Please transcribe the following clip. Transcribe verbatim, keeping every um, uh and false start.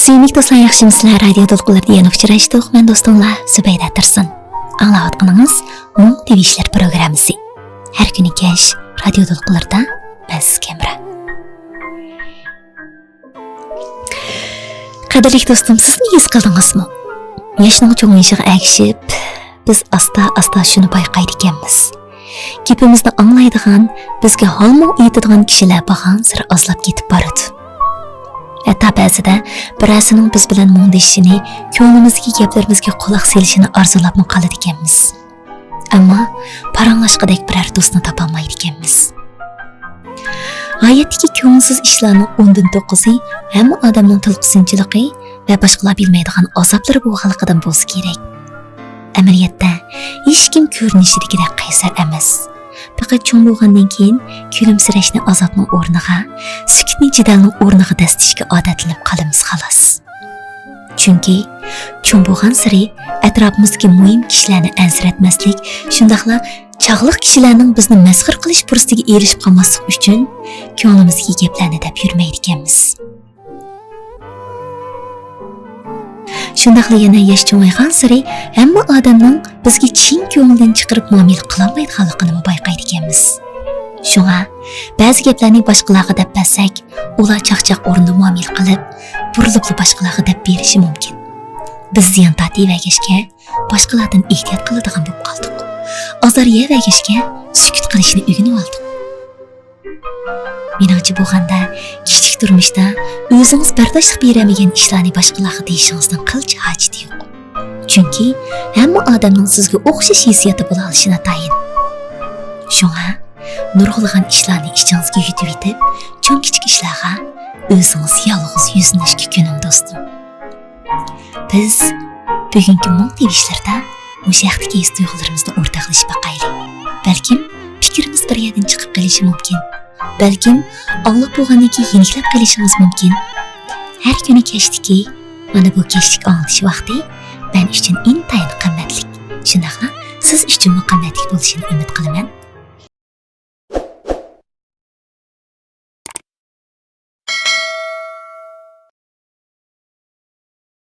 سۆيۈملۈك دوستلار، ياخشىمۇسىلەر؟ رادىيو دولقۇنلىرىدا يەنە ئۇچراشتۇق. مەن دوستۇڭلار زۇبەيدە تۇرسۇن. ئاڭلاۋاتقىنىڭىز مۇڭ تىۋىشلەر پروگراممىسى. ھەر كۈنى كەچ رادىيو دولقۇنلىرىدا مەن سىزگە ھەمراھ. قەدىرلىك دوستۇم، سىزمۇ ھېس قىلدىڭىزمۇ؟ ياشنىڭ چوڭىيىشىغا ئەگىشىپ، بىز ئاستا-ئاستا شۇنى بايقايدىكەنمىز. گېپىمىزنى ئاڭلايدىغان، بىزگە ھالمۇ ئېيتىدىغان كىشىلەر بارغانسېرى ئازلاپ كېتىپ بارىدۇ. ھەتتا بەزىدە بىرەرسىنىڭ بىز بىلەن مۇڭدىشىشىنى، كۆڭلىمىزدىكى گەپلىرىمىزگە قۇلاق سېلىشىنى ئارزۇلاپمۇ قالىدىكەنمىز. ئەمما پاراڭلاشقۇدەك بىرەر دوستنى تاپالمايدىكەنمىز. ھاياتتىكى كۆڭۈلسىز ئىشلارنىڭ ئوندىن توققۇزى ھەممە ئادەمنىڭ تىلقا سۇنچىلىقى ۋە باشقىلار بىلمەيدىغان ئازابلىرى بولغانلىقىدىن بولسا كېرەك. ئەمەلىيەتتە، ھېچكىم كۆرۈنۈشىدىكىدەك قەيسەر ئەمەس. پەقەت چوڭ بولغاندىن كېيىن كۈلۈمسىرەشنى ئازابنىڭ ئورنىغا، سۈكۈتنى جېدەلنىڭ ئورنىغا دەسسىتىشكە ئادەتلىنىپ قالىمىز، خالاس. چۈنكى چوڭ بولغانسېرى ئەتراپىمىزدىكى مۇھىم كىشىلەرنى ئەنسىرەتمەسلىك، شۇنداقلا چاغلىق كىشىلەرنىڭ بىزنى مەسخىرە قىلىش پۇرسىتىگە ئېرىشىپ قالماسلىق ئۈچۈن، كۆڭلىمىزدىكى گەپلەرنى دەپ يۈرمەيدىكەنمىز. شۇنداقلا يەنە ياش چوڭايغانسېرى ھەممە ئادەمنىڭ بىزگە چىن كۆڭلىدىن چىقىرىپ مۇئامىلە قىلالمايدىغانلىقىنىمۇ بايقايدىكەنمىز. شۇڭا بەزى گەپلەرنى باشقىلارغا دەپ بەرسەك، ئۇلار چاقچاق ئورنىدا مۇئامىلە قىلىپ، بۇرۇلۇپلا باشقىلارغا دەپ بېرىشى مۇمكىن. بىز زىيان تارتىۋەرگەچكە، باشقىلاردىن ئېھتىيات قىلىدىغان بولۇپ قالدۇق. ئازار يەۋەرگەچكە، سۈكۈت قىلىشنى ئۆگىنىۋالدۇق. مېنىڭچە بولغاندا، كىشىلىك تۇرمۇشتا ئۆزىڭىز بەرداشلىق بېرەلمىگەن ئىشلارنى باشقىلارغا دېيىشىڭىزنىڭ قىلچە ھاجىتى يوق. چۈنكى ھەممە ئادەمنىڭ سىزگە ئوخشاش ھېسسىياتى بولالىشى ناتايىن. شۇڭا نۇرغۇنلىغان ئىشلارنى ئىچىڭىزگە يۇتۇۋېتىپ، چوڭ-كىچىك ئىشلارغا ئۆزىڭىز يالغۇز يۈزلىنىشكە كۆنۈڭ، دوستۇم. بىز بۈگۈنكى مۇڭ تىۋىشلىرىدا مۇشۇ ھەقتىكى ھېس-تۇيغۇلىرىمىزنى ئورتاقلىشىپ باقايلى. بەلكىم پىكرىمىز بىر يەردىن چىقىپ قېلىشى مۇمكىن. بەلكىم ئاڭلاپ بولغاندىن كېيىن يېنىكلەپ قېلىشىڭىز مۇمكىن. ھەر كۈنى كەچتىكى مانا بۇ كەچلىك ئاڭلىتىش ۋاقتى مەن ئۈچۈن ئىنتايىن قىممەتلىك. شۇنداقلا سىز ئۈچۈنمۇ قىممەتلىك بولۇشىنى ئۈمىد قىلىمەن.